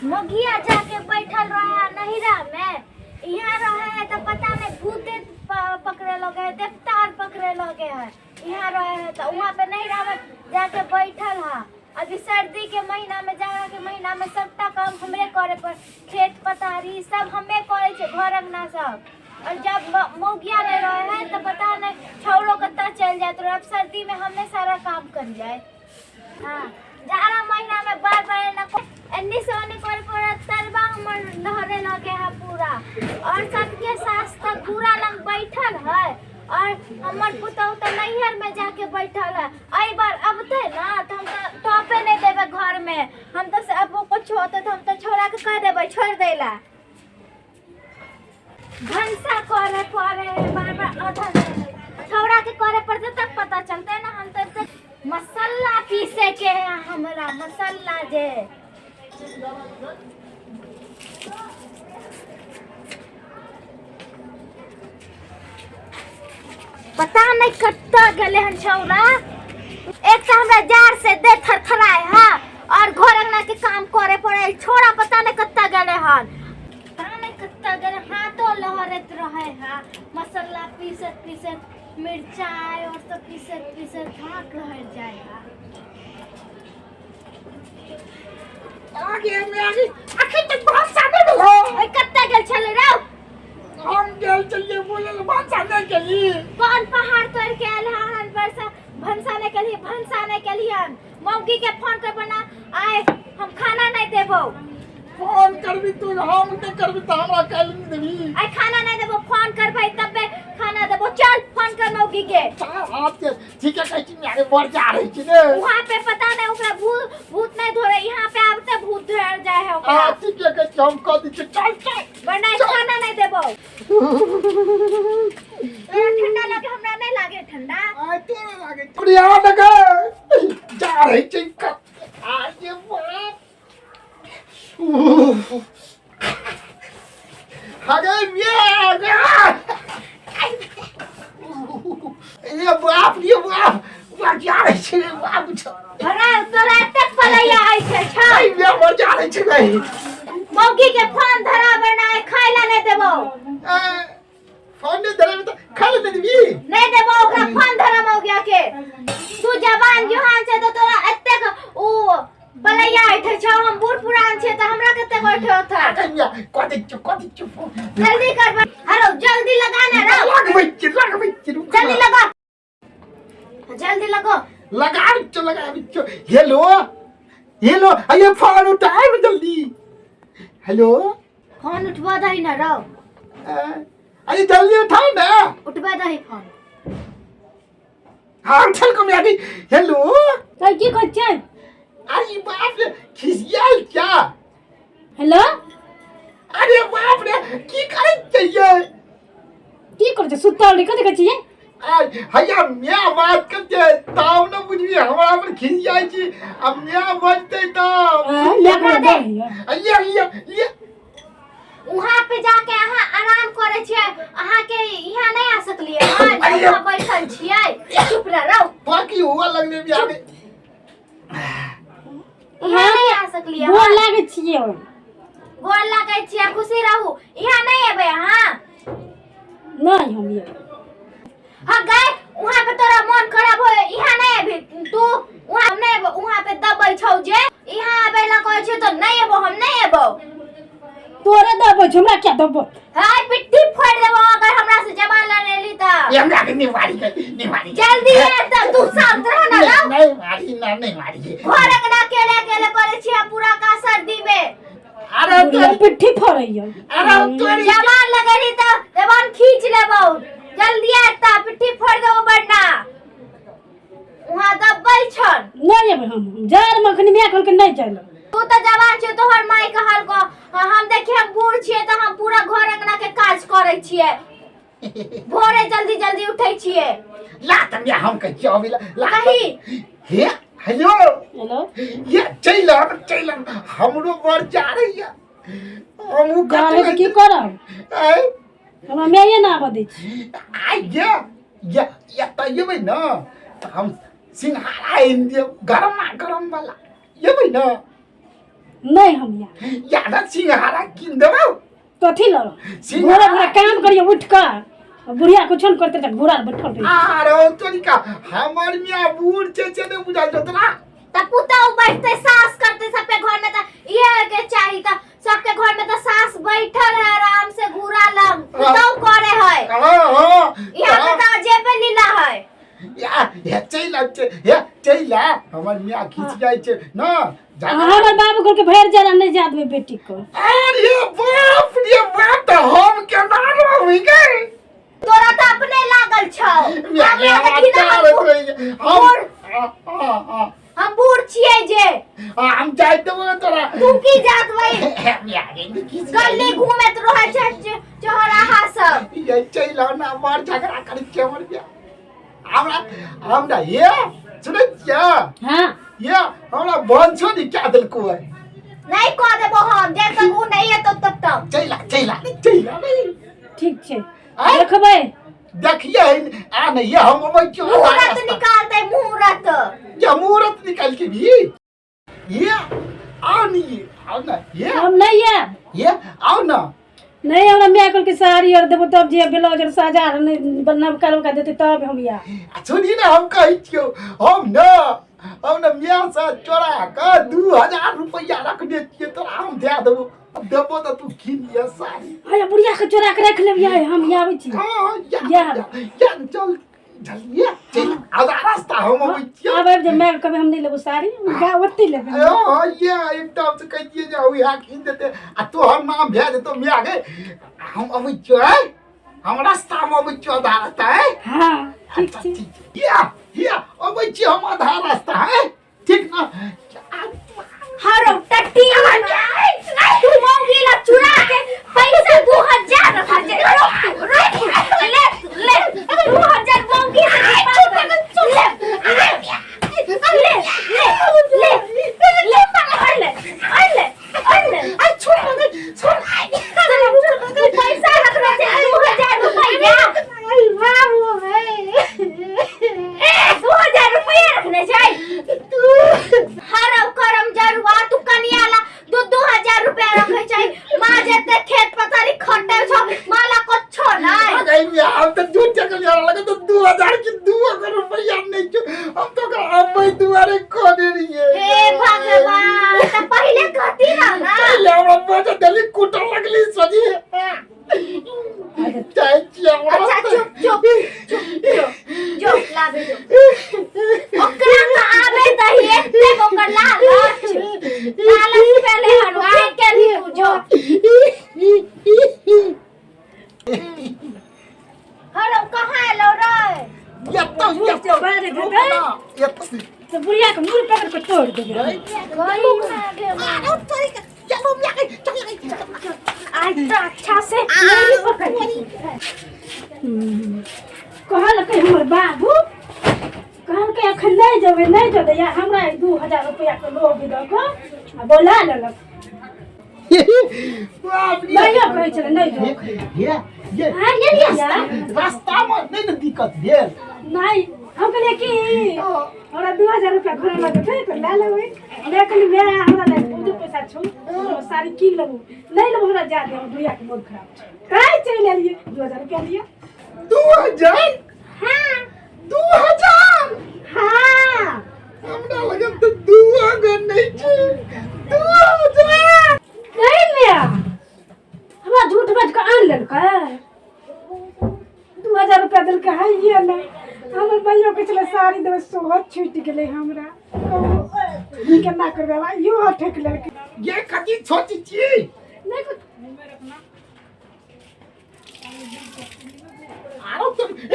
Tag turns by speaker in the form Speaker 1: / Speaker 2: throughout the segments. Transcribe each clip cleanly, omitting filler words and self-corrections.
Speaker 1: मघिया जाके बैठल रहे है नहिरा में, यहाँ रहे है तो पता नहीं भूते पकड़े लगे है, देवता आर पकड़े लगे है। यहाँ रहे है तो वहाँ पे नहिरा में जाके बैठल है। अभी सर्दी के महीना में, जाड़ा के महीना में सबटा काम हमरे करे पर, खेत पथारी सब हमे करे छे, घर अंगना सब। और जब मौगिया नहीं रहे है तो पता नहीं छौड़ो कत्ता चल जात रहे। अब सर्दी में हमें सारा काम कर जाए। हाँ, जाड़ा महीना में बार बार एना एन्नी से ओन्नी करे पड़त, तरबा हमर लहरे लगे है पूरा। और सबके सास तक पूरा लंग बैठल है और हमर पुतहु तो नैहर में जाके बैठल है। एहि बार अबते ना तो हम तो टॉपे नहीं देबै घर में। हम तो से अब कुछ होते तो हम तो छोड़ा के कह देबै छोड़ दैला। भनसा करे पड़े है बार बार, आधा छौड़ा के करे पड़ते तब पता चलते ना। हम तो एते मसाला पीसे के है हमरा, मसाला जे पता नहीं कत्ता गेले हन छौड़ा। एक तो हमरा जार से दे थरथराए हा और घर अंगना के काम करे पड़े, छोड़ा पता नहीं कत्ता गेले हन, पता नहीं कत्ता गेले। हाथों लहरत रहे हा, मसाला पीसत पीसत मिर्चाई और सब पीसत पीसत हाथ लहर जाए हा।
Speaker 2: आगे में आगे अखन तक भरोसा नहीं भेलो।
Speaker 1: ओए कत्ता गेल छले रौ?
Speaker 2: हम गेल चलिए बोले भरोसा नहीं केली।
Speaker 1: कौन पहाड़ तोड़ के आयल हन बरसा भनसा नहीं केली, भनसा नहीं केली हन। मौगी के फोन कर बना आए हम खाना नहीं देबो।
Speaker 2: फोन करबी तू, हम नहीं करबी त हमरा काल नहीं देबी।
Speaker 1: आइ खाना नहीं देबो, फोन करबै तबे खाना देबो। चल फोन कर मौगी के।
Speaker 2: हाथ के ठीक है कहै छी आगे बढ़ जा रही छी ने।
Speaker 1: वहां पे पता नहीं ओकरा भूत भूत नहीं धरे, यहाँ पे आबते भूत धर जाए है ओकरा।
Speaker 2: हां ठीक है कहै छी हम कह दी छी चल चल।
Speaker 1: बनाई खाना नहीं देबो। ए, ठंडा लागे हमरा नहीं लागे ठंडा।
Speaker 2: आइ तोरा लागे प्रिया लगे जा रही छी आगे बाप। अरे ये ये बाप रे बाप, मर जा रही छै रे बाप।
Speaker 1: हरा तोरा एतेक पलैया होइ छै छौ।
Speaker 2: अरे ये मर जा रही छै रे।
Speaker 1: मौगी के फोन धरा बनाए खाय ला नहीं देबो।
Speaker 2: फोन नहीं धरे तो खा ले देबी।
Speaker 1: नहीं देबो ओकरा फोन धरा मौगिया के। तू जवान जुहान छै तो तोरा एतेक उ बलैया ऐठे छौ, हम बूढ़ पुरान छियै तऽ हमरा कतेक ऐठे होतै।
Speaker 2: कन्या कथी छौ कथी छौ
Speaker 1: जल्दी कर हरो, जल्दी लगा ना रौ।
Speaker 2: लगबै छी लगबै छी रुक।
Speaker 1: जल्दी लगा, जल्दी लगो।
Speaker 2: लगाबै छौ लगाबै छौ। हेलो हेलो, अरे फोन उठाओ जल्दी। हेलो
Speaker 1: फोन उठबा दही ना रौ।
Speaker 2: अरे जल्दी उठाओ ना।
Speaker 1: उठबा दही फोन।
Speaker 2: हाँ उठल कम यानी। हेलो
Speaker 3: तऽ की कहै छियै?
Speaker 2: अरे बाप रे खिसियाल क्या?
Speaker 3: हेलो
Speaker 2: अरे बाप रे की करै छियै?
Speaker 3: की करै छियै? सुतल रही, कथी कहै छियै?
Speaker 2: आय हैया म्या बात करते तब न बुझबी हमरा पर खिसियाइ छी आ म्या बजते तब।
Speaker 3: आँय, लए कऽ दे।
Speaker 2: ये ये ये
Speaker 1: वहाँ पे जाके अहाँ आराम करे छियै, अहाँ के यहाँ नहीं आ सकलियै हन,
Speaker 2: अरे।
Speaker 1: यहाँ बैठल छियै। चुप रह रहो।
Speaker 2: बाकी हुआ लगले भी आगे।
Speaker 1: यहाँ नहीं आ सकलियै
Speaker 3: गोर
Speaker 1: हन।
Speaker 3: लागै छियै।
Speaker 1: गोर लागै छियै, खुशी रहू। यहाँ नहीं एबै अहाँ?
Speaker 3: नहि हम एबै।
Speaker 1: हाँ गए वहाँ पे तोरा मन खराब हो, यहाँ नहीं अबी तू। वहाँ हम नहीं एबो, वहाँ पे दबै छौ जे यहाँ आबै ला कहै छौ तो नहीं एबो, हम नहीं एबो।
Speaker 3: तोरे दबै छौ, हमरा क्या दबै?
Speaker 1: हाय पिट्ठी फोड़ देबो अगर हमरा से जबान लड़ेली त।
Speaker 2: ये हमरा के नहीं मारी के नहीं मारी।
Speaker 1: जल्दी आ त तू शांत रह ना रहो।
Speaker 2: नहीं मारी ना नहीं मारी।
Speaker 1: घर अंगना अकेले अकेले करे छियै पूरा का सर्दी में।
Speaker 2: अरे
Speaker 3: बुढ़िया
Speaker 2: तोरी
Speaker 3: पिट्ठी फोड़ैया।
Speaker 2: अरे तोरी
Speaker 1: जबान लगेली त जबान खींच लेबो। जल्दी आ त पिट्ठी फोड़ देबो बड़ना। वहाँ दब्बै छन।
Speaker 3: नहि एबै हम, जाड़ मे अखन माय कहलकै नहि जाय लए।
Speaker 1: तू तऽ जवान छै, तोहर माय कहलको। हम देखिए हम बूढ़ छियै तऽ हम पूरा घर अंगना के काज करै छियै, भोरे जल्दी जल्दी उठै छियै।
Speaker 2: ला त म्या हम कहै छियै अबै ला ला।
Speaker 1: कही।
Speaker 2: हे हेलो
Speaker 3: हेलो
Speaker 2: ये चलि आब चलि आब, हमरो बड़ जा रही है। हमहूँ
Speaker 3: जा रहे तऽ की करब?
Speaker 2: आय
Speaker 3: हमरा माये ने आबऽ दै छै।
Speaker 2: आय ये ये ये तऽ एबै ने तऽ हम सिंघाड़ा आनि देब गरमा गरम वाला, एबै ने?
Speaker 3: नहीं हम यहाँ।
Speaker 2: यार सिंघाड़ा कीन देबौ।
Speaker 3: कथी लड़
Speaker 2: सिंघाड़ा।
Speaker 3: भोरे भोरे काम करिए उठ कऽ, बुढ़िया कुछो ने करते तऽ घोड़ा बैठल रही।
Speaker 2: आरो तोरिका हमर मियाँ बूढ़ छै से नहि बुझल छौ तोरा।
Speaker 1: त पुतहु बैठते सास करते सबके घर में, त इहे के चाही। त सबके घर में त सास बैठल है आराम से घूरा लग, पुतहु करे है।
Speaker 2: हाँ हाँ।
Speaker 1: यहाँ पे त जेबे लीला है।
Speaker 2: या हे चलि आब छै, हे चलि आ, हमर मियाँ खींच जाइ छै न झगड़ा।
Speaker 3: हमर बाबू कहलकै भरि जाड़ा नहि जा देबै बेटी के।
Speaker 2: अरे बाप रे बाप, तऽ हम केना रहबै गे?
Speaker 1: तोरा त अपने लागल छौ।
Speaker 2: मियाँ
Speaker 1: हमरा
Speaker 2: हमरा
Speaker 1: देखी ना, हम
Speaker 2: चारत रही हम
Speaker 1: बूढ़।
Speaker 2: आ, आ, आ,
Speaker 1: हम बूढ़ छियै जे।
Speaker 2: आ, हम जाइ देबो ने तोरा।
Speaker 1: तू की जात वही
Speaker 2: मियाँ रे, खींच
Speaker 1: गली घूमेत रहे छै चौराहा सब।
Speaker 2: ये चलि आउ ने, बड़ झगड़ा करै छियै हमर मियाँ। हमरा हमरा ये सुनै छियै?
Speaker 3: हाँ।
Speaker 2: ये हमरा वंशो ने क्या देलको है।
Speaker 1: नहीं कह देबो हम, जब तक ऊ नहीं एतो तब तक।
Speaker 2: चलि आ, चलि आ, चलि आ।
Speaker 3: ठीक छै।
Speaker 2: आँय?
Speaker 3: देखबै।
Speaker 2: देखिए आ नहीं ये हम अबै छियौ आधा
Speaker 1: मुहूर्त
Speaker 2: रास्ता।
Speaker 1: निकालते मुहूर्त।
Speaker 2: ये मुहूर्त निकाल के भी ये आओ नहीं, ये आओ ना ये।
Speaker 3: हम नहीं आयब।
Speaker 2: ये आओ ना।
Speaker 3: नहीं, हमरा माय कहलकै साड़ी आर देबो तब जे ब्लाउज आर साजा आर नहि नवका नवका देतै तब हम आयब।
Speaker 2: आ सुनी ने, हम कहै छियौ, हम ने मियाँ से चोरा कऽ 2000 रुपैआ रखने छियै, तोरा हम दए देबो, देबो तऽ तू कीन लिअ साड़ी।
Speaker 3: अरे बुढ़िया के चोरा के राखि लेबियै, हम आबै छी।
Speaker 2: हाँ या।
Speaker 3: या।
Speaker 2: या या, चल जल्दी चल, आधा रास्ता हम अबै छियौ।
Speaker 3: आब आबि जे माय कहबै हम नहि लेबो साड़ी, गा ओतै लेबै।
Speaker 2: हाँ ये एकदम से कहि दियै जे उएह कीन देतै आ तोहर नाम भए जेतौ मियाँ गे। हम अबै छियौ, आँय, हम रास्तामे अबै छियौ, आधा रास्ता आँय।
Speaker 3: हाँ ठीक
Speaker 2: अच्छा
Speaker 3: छै।
Speaker 2: ठीक, या या, अबै छियै हम आधा रास्ता, आँय, ठीक ना?
Speaker 1: हरो टट्टी, तू मौगी ला चुरा के पैसा 2000 रखा जे, रोक तू, रोक तू, ले ले 2000 मौगी से ले ले ले ले ले ले ले ले
Speaker 2: आ छोड़ दे, छोड़।
Speaker 1: तू पैसा रखने छे 2000 रुपया, ए 2000 रुपया रखने छै। हरौ करम जरुआ, तू कनिया ला दू दू हजार रुपया रखे छै, माँ जेते खेत पथारी खटे छौ, माँ ला कुछो नहीं।
Speaker 2: अरे मियाँ, हम तऽ झूठ जगह जाना लगे तो 2000 की दू अगर रुपया नहीं छो, हम तो ओकरा अबै दुआरे खोने रहिए।
Speaker 1: हे भगवान, त पहिले कहती ना ना।
Speaker 2: पहिले हमरा बजे देली, कुटऽ लगली सजी जाइ छियै हमरा।
Speaker 1: अच्छा चुप चुप चुप, जो जो लाबे जो, ओकरा त आबे दही एतेक ओकर लालच लालच पहले हनु ठीक केलही तू, जो। हरो कहाँ एलो रे?
Speaker 2: एतऽ एतऽ।
Speaker 3: बाजैत
Speaker 2: रुक
Speaker 3: हेतै।
Speaker 2: ना, एतऽ।
Speaker 3: तऽ बुढ़िया के मुड़ पकड़ के तोड़ देबै।
Speaker 1: आज तो अच्छा से नहीं पकड़।
Speaker 3: कहलकै हमर बाबू, कहलकै एखन नहि जेबै, नहि जेबै या हमरा ई 2000 रुपैआ के लोभ दऽ कऽ आ बोला लेलक।
Speaker 2: बाप रे।
Speaker 3: नहियो कहै छलै नहि जाउ।
Speaker 2: ये ये।
Speaker 3: हाँ, ये लिया।
Speaker 2: रास्तामे नहि ने दिक्कत भेल?
Speaker 3: नहि, हम कहलियै कि हमरा 2000 रुपैआ घर लगतै तऽ लए लेबै। हमरा कहलियै माय, हमरा लग बहुते पैसा छौ, हम साड़ी कीन लेबौ। नहि लेबौ, हमरा जा दे, हमर बुढ़ियाके मोन खराब छै। काहे चलि एलियै? 2000 रुपैआ लिअ।
Speaker 2: 2000?
Speaker 3: हाँ।
Speaker 2: 2000?
Speaker 3: हाँ।
Speaker 2: हमरा लगन तऽ दू अगर नहि छै 2000।
Speaker 3: नहीं माय, हमरा झूठ बाजि कऽ आनि लेलकै, 2000 रुपैआ देलकै। है ये नहि, हमर भैयो कहै छलै साड़ी देबै, सेहो छुटि गेलै हमरा। कहू ई केना करबै आब? इहो ठकि लेलकै।
Speaker 2: ये कथी सोचै छी?
Speaker 3: नहि कुछ।
Speaker 2: आरो तो
Speaker 3: भैया।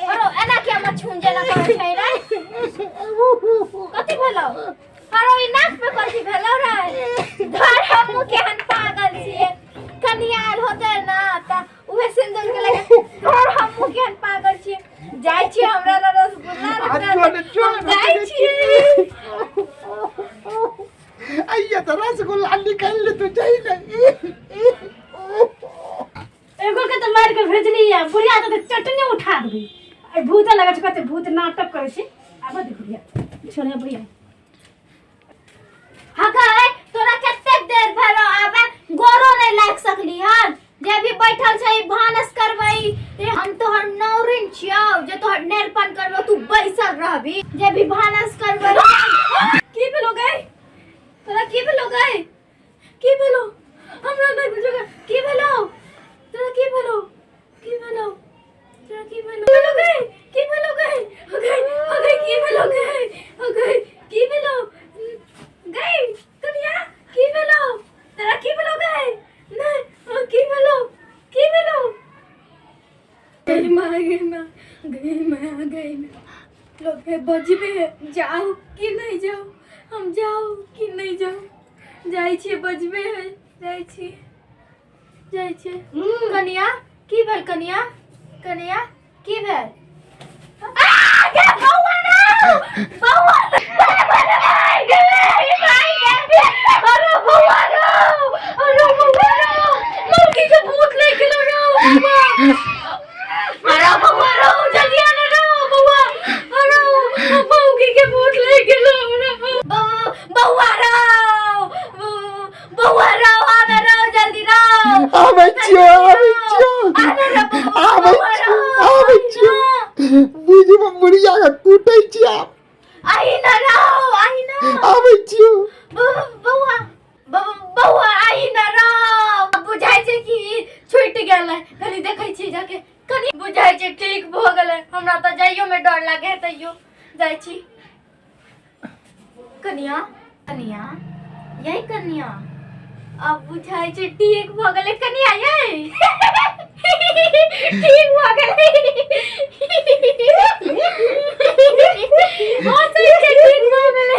Speaker 1: हरो, एना किया मछुन जेना करै छै रे? कथी भेलौ हरो? ई नाक पे कथी भेलौ रे? धर, हमहूँ केहन पागल छियै, कनिया। मुँह सिंदूर के लगे तोर हमहूँ केहन पागल छियै जाइ छियै हमरा लग रसगुल्ला
Speaker 2: आ
Speaker 1: रखने
Speaker 2: जो ने जो
Speaker 1: हम
Speaker 2: ने
Speaker 1: जाइ छियै।
Speaker 2: आइए तऽ रसगुल्ला निकालि ले तू जाइ ने।
Speaker 3: एगो के तऽ मारि के भेजली है, बुढ़िया के तऽ चटनी उठा देबै। एहि भूत लगै छै, कते भूत नाटक करै छै। आबऽ दे बुढ़िया, छोड़े बुढ़िया।
Speaker 1: हाँ गए, तोरा कतेक देर भेलो आबे, गोरो नहीं लाग सकली हन। जे भी बैठल छै भानस करबै। ए, हम तोहर नौरिन छियौ जे तोहर नेरपन करबो, तू बैसल रहबी जे भी भानस करबै। की भेलो गई तोरा? की भेलो गई? की भेलो? हमरा नहीं बुझल की भेलो तोरा। की भेलो? की भेलो तोरा? की भेलो? भेलो गई? की भेलो गई? हो गई, हो गई, की भेलो गई? हो गई, की भेलो गई? कनिया, की भेलो तोरा? की भेलो गई? नहीं, हाँ, की भेलो? की भेलो? गई माँ, गई माँ, गई माँ, गई माँ। लोग है बजबे है, जाओ कि नहीं जाओ? हम जाओ कि नहीं जाओ? जाइ छियै, बजबे है, जाइ छियै, जाइ छियै। कनिया, की भेल कनिया? कनिया, की भेल? आ, गे बौआ रौ! बौआ रौ! गे, गे, अरे बौआ रौ! अरे बौआ रौ! मौगी के भूत ले गेलो रौ बौआ! अरे बौआ रौ, जल्दी आ ना रौ बौआ! अरे मौगी के भूत ले गेलो रौ। बौआ रौ! बौआ रौ, आ ना रौ, जल्दी रौ!
Speaker 2: आबै छियौ, आबै छियौ, आबै छियौ, आबै छियौ। बुझि बुढ़िया के कूटै छियै आब।
Speaker 1: आही ना रौ, आही ना।
Speaker 2: आबै छियौ।
Speaker 1: बौआ, बौआ, आही ना रौ। बुझाइ छै कि छूटि गेलै। कनि देखै छी जाके। कनि बुझाइ छै ठीक भऽ गेलै। हमरा तऽ जाइयो में डर लागे है, तैयो जाइ छी। कनिया, कनिया, यही कनिया, अब बुझाइ छै ठीक भऽ गेलै। कनिया यै, ठीक भऽ गेलै। हँसै छै, ठीक भऽ गेलै।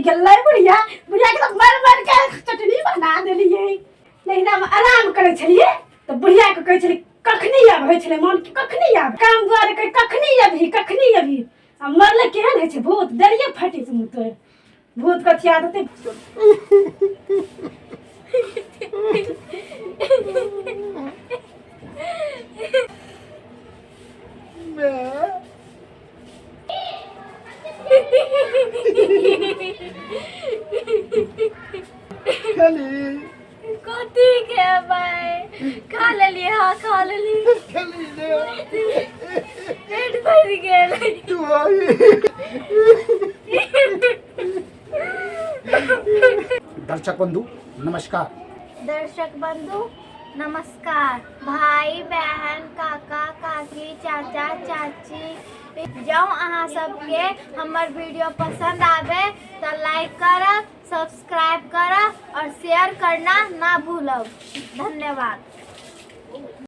Speaker 3: गेलै बुढ़िया, बुढ़िया के तऽ मारि मारि के चटनी बना देलियै। नहीं हम आराम करै छलियै तऽ बुढ़िया के कहै छलियै कखनी आब होइ छलै मन कि कखनी आब काम दुआरे कहै कखनी अबही, कखनी अबही। आ मरले केहन होइ छै भूत, देलियै फटि से मुँह तोड़ि। भूत कथी आदत।
Speaker 2: माय। खेली?
Speaker 1: कथी खेबै? खा लेलियै, हाँ, खा लेलियै।
Speaker 2: खेली ने?
Speaker 1: पेट भरि गेल।
Speaker 2: तू आई। दर्शक बंधु नमस्कार।
Speaker 1: दर्शक बंधु नमस्कार। भाई बहन, काका काकी, चाचा चाची, जँ अहाँ सबके हमर वीडियो पसंद आवे तो लाइक करब, सब्सक्राइब करब और शेयर करना ना भूलब। धन्यवाद।